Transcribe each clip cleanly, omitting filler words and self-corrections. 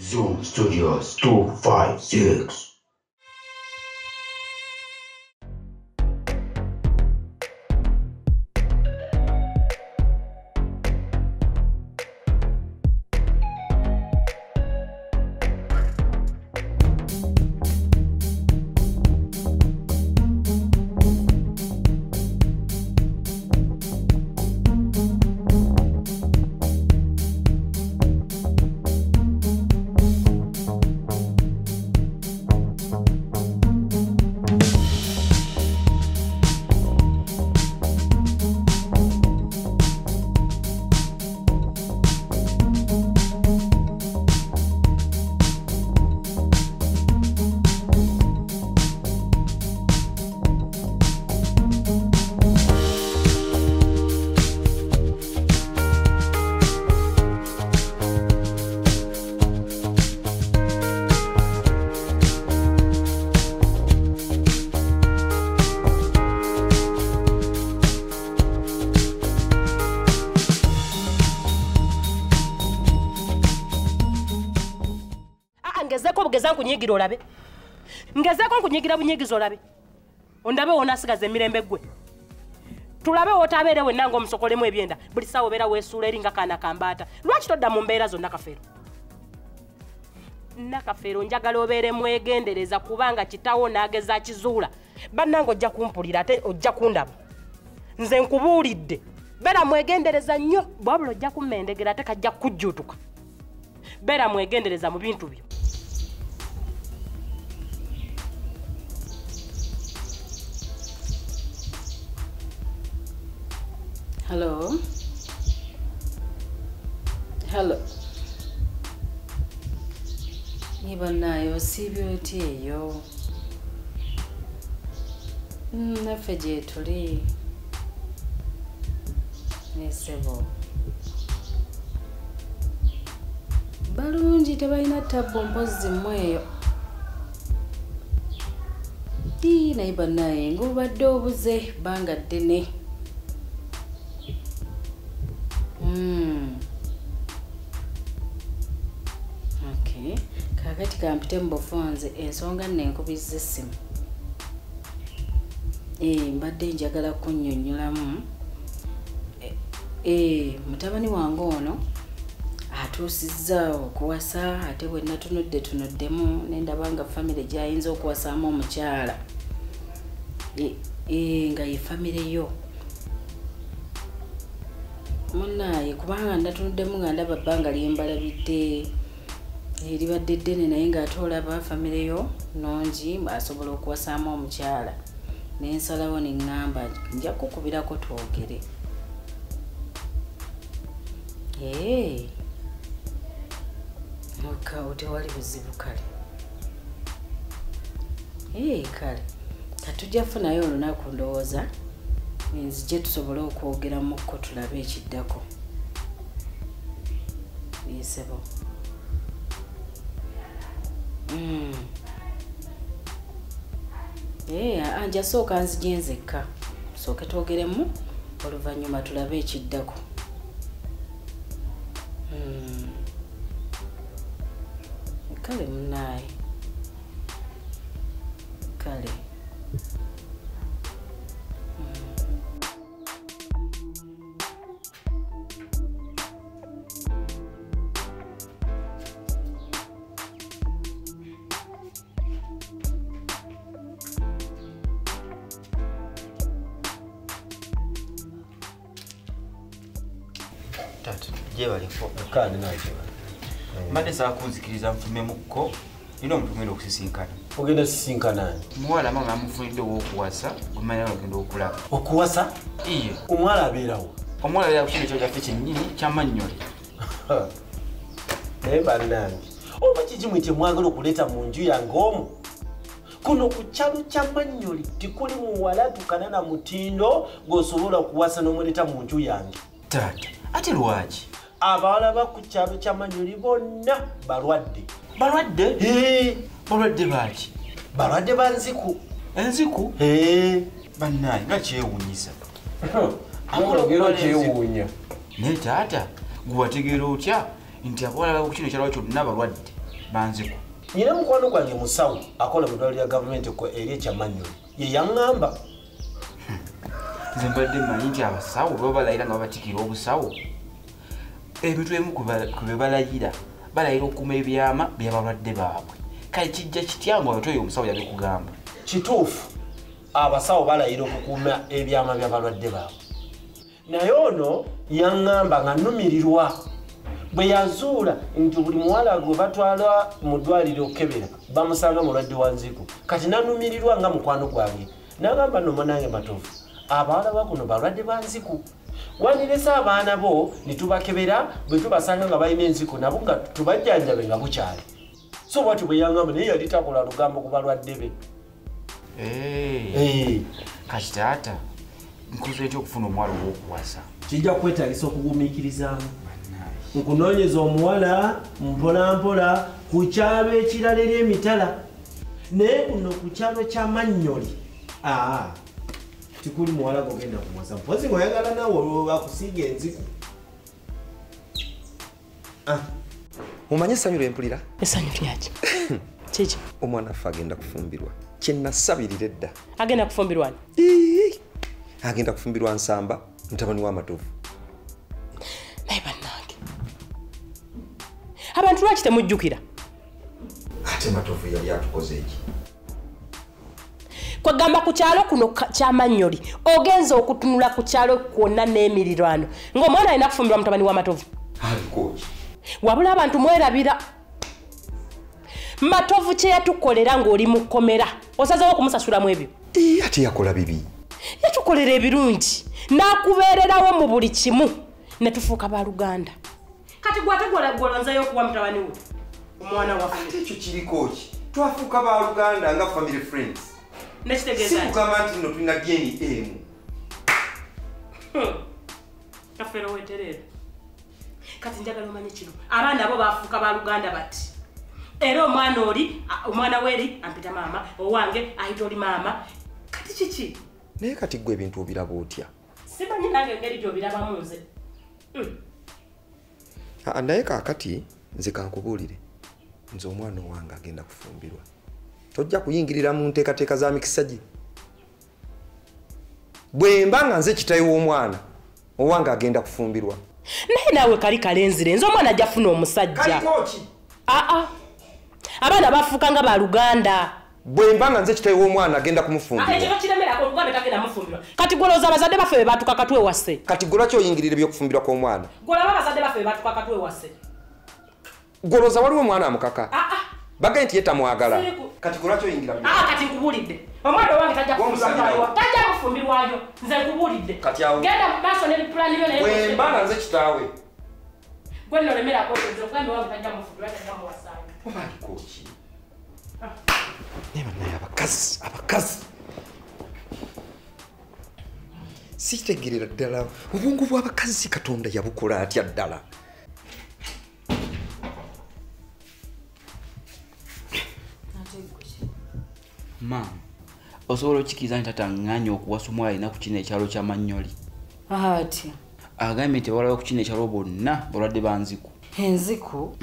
Zoom Studios 256. Ngezeko nkunyigira olabe. Ngezeko nkunyigira bunyigizo olabe. Ondabe onasigaza emirembe gwe. Tulabe otabeere wenna ng'omusokolemu ebyenda. Buli ssaawa obeera weesuula eri nga kaana kambaata. Lwaki todda mu mbeera zonna Kafeero? Nakafeero njagala obeere mwegendereza kubanga kitawo n'ageza kizuula. Bannange ojja kumpulira ate ojja kundaba. Nze nkubuulidde. Beera mwegendereza nnyo wabula ojja kummendegera ate kajja kujjuutuka. Beera mwegendereza mu bintu byo. Hello. Hello. Niba nayo siibye otya eyo? Naffe gye tuli. Nesebo. Balungi tebalina ttabbu mpozzi mmwe eyo. Naye bannaye ng'obadde obuze bbanga ddene. Okay. Kaakati kampite mu bufunze ensonga nno enkubizza essimu. Mbadde njagala kunnyonnyolamu. Mutabani wange ono atuusizza okuwasa ate bwe natunudde tunuddemu ne ndaba nga famire gy'ayinza okuwasaamu omukyala. Nga ye famire yo. Munnaye kubanga ndatunuddemu nga ndaba bbanga lye mbalabidde eribadde ddene naye ng'ate olaba famire yo nnungi asobola okuwasaamu omukyala. Ne nsalawo ne ŋŋamba nja kukubirako twogere. Mukaawo tewali buzibu kale. Kale katujja kufunayo olunaku ndowooza nzije tusobole okwogeramukko tulabe ekiddako. Ssebo. Nja sooka nzije nzekka. Tusooke twogeremu oluvannyuma tulabe ekiddako. Kale munnaye. Kale. Mbadde saakunzikiriza nfumemukko nina omuntu ngenda okusisinkana. Ogenda sisinkana ani? Muwala maama amufunidde ow'okuwasa gwemanya ogenda okulaba. Okuwasa? Iye. Omuwala abeerawo? Omuwala abeera ku kino ekyo kyaffe kyennyini ky'amannyole. Naye bannange, oba kiki mwe kye mwagala okuleeta mu nju yange omwo? Kuno ku kyalo ky'amannyole tikuli muwala tukana na mutindo gw'osobola okuwasa n'omuleeta mu nju yange. Taata, ate lwaki? Abawala ba ku kyalo ky'amannyole bonna balwadde. Balwadde? Balwadde baaki? Balwadde ba nziku. Enziku? Bannaye nga kyewuunyisa. Ologero kyewuunya. Naye taata, gwe wategeera otya nti abawala ba ku kino ekyalo kyonna balwadde? Banziku. Nyina mukwano gwange musawo akola mu ddwaliro lya gavumenti eri ekyamanyoli ye yaŋŋamba. Nze mbadde mmanyi nti abasawo baba balayira nga babatikira obusawo. Ebintu ebimu ku bye balayira, balayira okukuuma ebyama by'abalwadde baabwe. Kale kijja kitya nga oyo omusawo yabikugamba? Kituufu, abasawo balayira okukuuma ebyama by'abalwadde baabwe. Naye ono yaŋŋamba nga nnumirirwa bwe yazuula nti buli muwala gwe batwala mu ddwaliro okukebera bamusanga mulwadde wa nziku. Kati nanumirirwa nga mukwano gwange n'agamba nno munange Matovu, abawala ba kuno balwadde ba nziku. Wandirese abaana bo ne tubakebera bwe tubasanga nga balina enziku nabo nga tubajjanjabe nga bukyali. So bw'atyo bwe yaŋŋamba, naye yali takola lugambo ku balwadde be. Kati taata nkoze ntya okufuna omuwala ow'okuwasa? Kijja kukwetaagisa okugumiikirizaamu. Nkunoonyeza omuwala mpola mpola ku kyalo ekirala eri emitala. Naye kuno ku kyalo kya Mannyoli, tikuli muwala gogenda kumuwasa. Mpozi ng'oyagala naawe olwo bakusiiga enziku. Omanye essanyu lye mpulira? Essanyu lyaki? Kiki? Omwana affe agenda kufumbirwa. Kye nasabirira edda. Agenda kufumbirwa ani? Agenda kufumbirwa Nsamba, mutabani wa Matovu. Naye bannange, abantu lwaki temujjukira? Ate Matovu yali atukoze eki? Kwegamba ku kyalo kuno kyamanyoli ogenza okutunula ku kyalo kwonna n'emirirwano ng'omwana alina kufumbirwa mutabani wa Matovu. Aliko ki? Wabula abantu mwerabira Matovu kye yatukolera ng'oli mu kkomera, osazeewo okumusasulamu ebyo. Ate yakola bibi. Yatukolera ebirungi n'akubeererawo mu buli kimu ne tufuuka baluganda. Kati gwe ate gwolonzeeyo okuwa mutabani we omwana waffe. Ate ekyo kiriko ki? Twafuuka baluganda nga family friends. Nekitegeeza si kugamba nti nno tulina DNA emu. Kafeero weetereera. Kati njagala omanye kino, abaana bo bafuuka baluganda bati. Era omwana oli, omwana weri ampita maama, owange ayita oli maama. Kati kiki? Naye kati ggwe ebintu obiraba otya? Simanyi nange engeri gy'obirabamu nze. Naye kaakati nze kankubuulire, nze omwana owange agenda kufumbirwa. Tojja kuyingirira mu nteekateeka za mikisa gye. Bwe mba nga nze kitaawe w'omwana owange agenda kufumbirwa. Naye naawe kali kalenzire, nze omwana ajja kufuna omusajja. Kaliko ki? Abaana bafuuka nga baluganda. Bwe mba nga nze kitaawe w'omwana agenda kumufumbirwa. Ekyo tokiremerako, okugambe tagenda mufumbirwa. Kati gwe olowooza abazadde baffe be baatukaka twewase? Kati gwe lwaki oyingirira eby'okufumbirwa kw'omwana? Gwe olaba abazadde baffe be baatukaka twewase? Gwe olowooza waliwo omwana amukaka? Bagambye nti ye tamwagala. Kati gwe lwaki oyingira mu Kati nkubuulidde. Omwana owange tajja kufumbirwayo. Tajja kufumbirwayo. Nze nkubuulidde. Kati awo. Genda mu maaso ne pulaani yo naye. Bwe mba nga nze kitaawe. Gwe nno lemerako nze okugambe owange tajja mufumbirwa, tajja muwasaayo. Oba aliko ki? Naye bannaye abakazi, abakazi. Sitegeerera ddala obwongo bw'abakazi Katonda yabukola atya ddala. Maama, osobola okkiriza nti taata aŋŋaanye okuwasa omuwala alina ku kino ekyalo kya Mannyoli? Atya? Agambye nti abawala ku kino ekyalo bonna balwadde ba nziku. Enziku?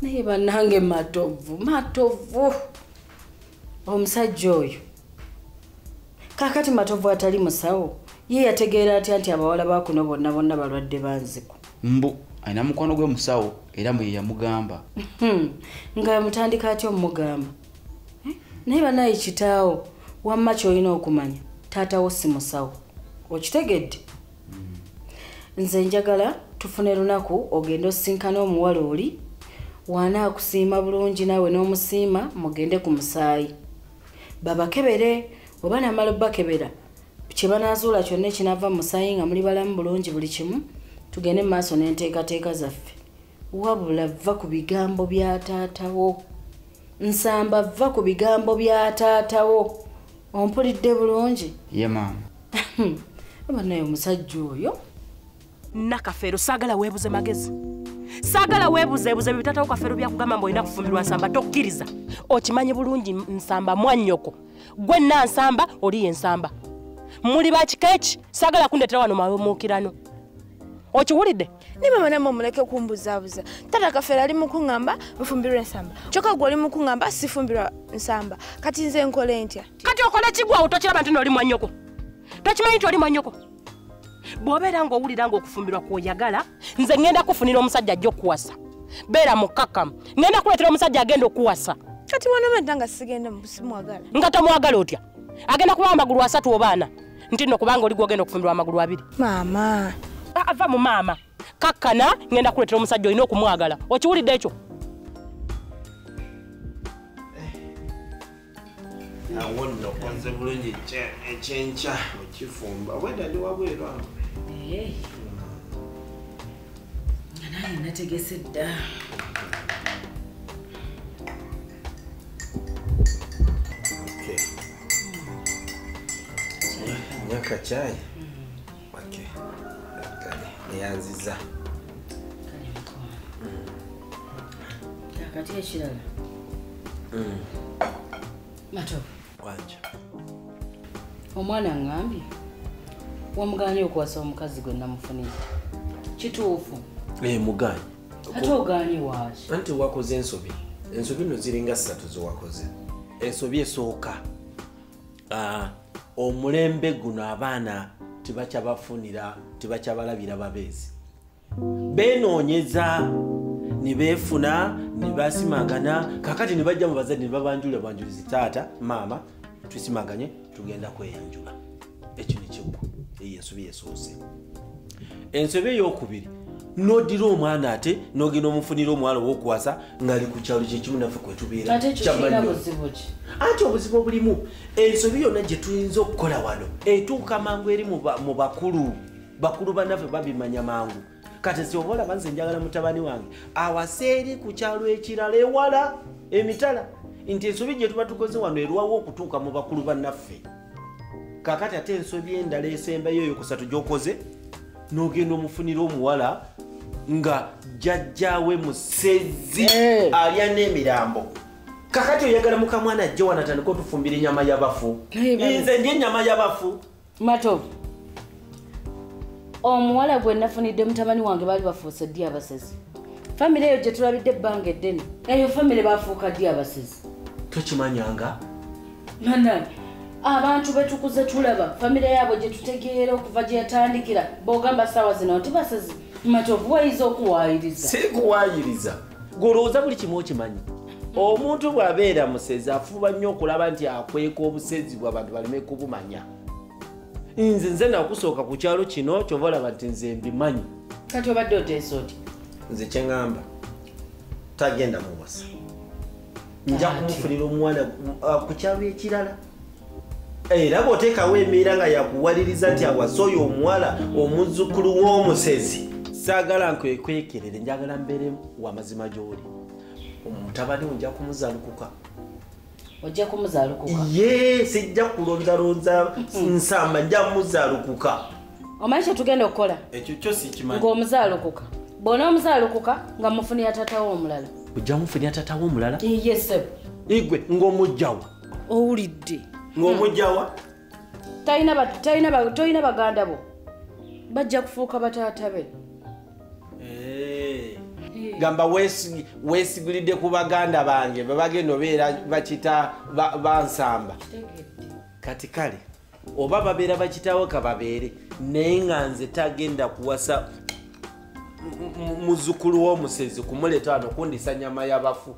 Naye bannange Matovu, Matovu. Omusajja oyo. Kaakati Matovu atali musawo, ye yategeera atya nti abawala ba kuno bonna bonna balwadde ba nziku? Mbu alina mukwano gwe musawo era mwe yamugamba. Nga yamutandika atya omugamba? Naye bannaye kitaawo, wamma ky'olina okumanya, taatawo si musawo. Okitegedde? Nze njagala tufune lunaku ogende osinkane omuwala oli, w'anaakusiima bulungi naawe n'omusiima mugende ku musaayi. Babakebere, oba namala obbakebera, kye banaazuula kyonna ekinaava mu musaayi nga muli balamu bulungi buli kimu, tugende mu maaso n'enteekateeka zaffe. Wabula vva ku bigambo bya taatawo. Nsamba vva ku bigambo bya taatawo. Ompulidde bulungi? Ye maama. Bannaye omusajja oyo. Nakafeero saagala weebuze magezi. Saagala weebuzeebuze ebyo taatawo Kafeero byakugamba mbu olina kufumbirwa Nsamba, tokkiriza. Okimanyi bulungi Nsamba mwannyoko. Gwe nna Nsamba, oli ye Nsamba. Muli ba kika eki? Saagala kundeetera wano mawemuukirano. Okiwulidde? Ni mama namwe muleke kumbuzaabuza. Tata Kafeero ali mu kuŋŋamba nfumbirwa ensamba. Kyokka gwe oli mu kuŋŋamba sifumbirwa nsamba. Kati nze nkole ntya? Kati okole kigwawo tokiraba nti n'oli mwannyoko. Tokimanyi nti oli mwannyoko. Bw'obeera ng'owulira ng'okufumbirwa kw'oyagala, nze ŋŋenda kufunira omusajja ajja okuwasa. Beera mukkakkamu. Ŋŋenda kuleetera omusajja agenda okuwasa. Kati mwana nga sigenda simwagala. Nga tomwagala otya? Agenda kuba amagulu asatu obaana. Nti nno kubanga oli gw'ogenda okufumbirwa amagulu abiri. Maama. Ava mu maama. Kakkana ŋŋenda kuleetera omusajja olina okumwagala. Okiwulidde ekyo? Awo nno okoze bulungi ekyenkya okifumba. Obwedda ndi wabweru awo. Nga nange nategese dda. Nyaka chai. Okay. Kale neyanziza. Kale mukwano. Kakati ekirala. Matovu. Wanja. Omwana ngambye wamuganye okuwasa omukazi gwe namufunidde. Kituufu. Muganye. Ate oganye waaki? Anti wakoze ensobi. Ensobi nno ziringa ssatu ze wakoze. Ensobi esooka. Omulembe guno abaana tebakyabafunira, tebakyabalabira babeezi. Beenoonyeza ne beefuna ne basimagana, kakati ne bajja mu bazadde ne babanjulira banjulizi taata, maama, tusimaganye tugenda kweyanjula. Ekyo ne kiggwa. Eyo ensobi esoose. Ensobi ey'okubiri, n'oddira omwana ate n'ogenda omufunira omuwala ow'okuwasa ng'ali ku kyalo kye kimu naffe kwe tubeera. Ate ekyo kirina buzibu ki? Anti obuzibu obulimu, ensobi yonna gye tuyinza okukola wano etuuka mangu eri mu bakulu. Bakulu bannaffe babimanya mangu. Kati si oba olaba nze njagala mutabani wange awase eri ku kyalo ekirala ewala emitala, nti ensobi gye tuba tukoze wano erwawo okutuuka mu bakulu bannaffe. Kaakati ate ensobi endala esembayo eyokusatu gy'okoze, n'ogenda omufunira omuwala nga jjajjaawe musezi alya n'emirambo. Kakati oyagala mukamwana ajje wano atandike otufumbira ennyama y'abafu. Nze ndya ennyama y'abafu. Matovu, omuwala gwe nafunidde mutabani wange baali bafuuse ddi abasezi? Famire eyo gye tulabidde ebbanga eddene, eyo famire bafuuka ddi abasezi? Tokimanyanga? Bannange, abantu betukuze tulaba famire yaabwe gye tutegeera okuva gye yatandikira, bw'ogamba ssaawa zino nti basezi. Matovu wayinza okuwaayiriza. Sikuwaayiriza. Gw'olowooza buli kimu okimanyi. Omuntu bw'abeera musezi afuba nnyo okulaba nti akweka obusezi bw'abantu baleme kubumanya. Nze nakusooka ku kyalo kino ky'ova olaba nti nze mbimanyi. Kati obadde oteesa otya? Nze kye ŋŋamba tagenda muwasa. Nja kumufunira omuwala ku kyalo ekirala. Era bw'oteekawo embeera nga yakuwaliriza nti awasa oyo omuwala omuzzukulu w'omusezi, saagala nkwekwekerere, njagala mbeere wa mazima gy'oli. Omutabani wo nja kumuzaalukuka. Ojja kumuzaalukuka? Ye, sijja kulonzalonza nsamba, nja muzaalukuka. Omanyi kye tugenda okukola? Ekyo kyo sikimanyi. Ng'omuzaalukuka. Bw'onoomuzalukuka nga mufunira taata wo omulala. Ojja mufunira taata wo omulala? Ye ssebo. Igwe ng'omugjawa. Owulidde. Ng'omugjawa? Toyina baganda bo. Bajja kufuuka bataata be. Gamba weesigulidde ku baganda bange babagenda obeera bakita bansamba. Kati kale oba babeera bakitawo kababeere, naye nga nze tagenda kuwasa muzzukulu w'omusezi kumuleeta wano kundisa nnyama y'abafu.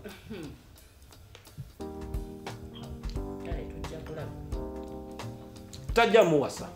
Tajja muwasa.